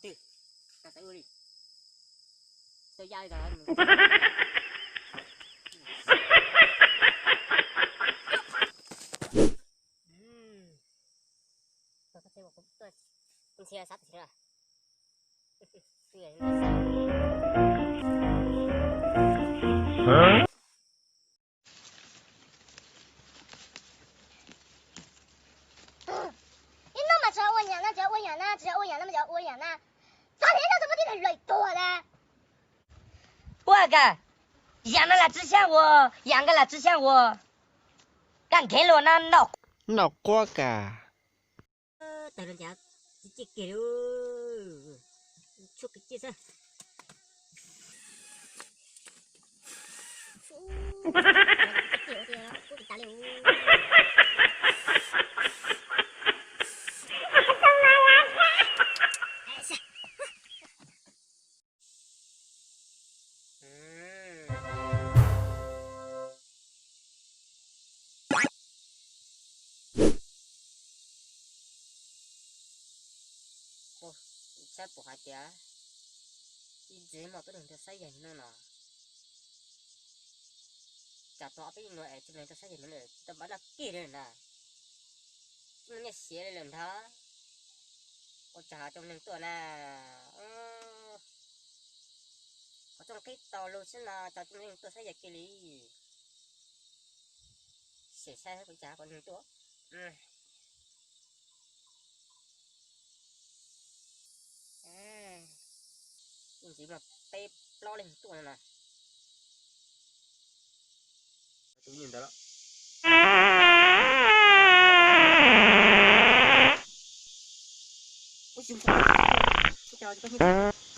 Twb, tau tau ua li. Tau ya li tau. Ntxhi xav tim. Ib hnub mas tsis ua yam na, tsis ua yam na, tsis ua yam na, mas yog ua yam na. Txog li no tus poj tib lawm tuag na. Ua ka, yam no lam tsis xyaab ua, yam nka lam tsis xyaab ua. Kaj nkev luag na, noj quab ka. Tag no cas tsis ciaj kiag li, tshuab kiag ciaj xwb. Saib puas hais tias ib ntxiv mas tuaj neeg tuaj saib yam no no, tsam tau ob peb nyuag es tsis neeg tuaj saib yam no lawm tsis tau npaj noj kiag li na. Tsis muaj nyiaj siav li lawm ntag. Ua cas ho tsis neeg tuaj na? Qhov rooj qhib tau lug xwb no cas tsis muaj neeg tuaj saib yam kiag li. Sim saib kuv cas ho tsis neeg tuaj. Ib ntxiv mas peb plaub leeg tuaj no na. Tus ntawd los. Ub, ub, ub,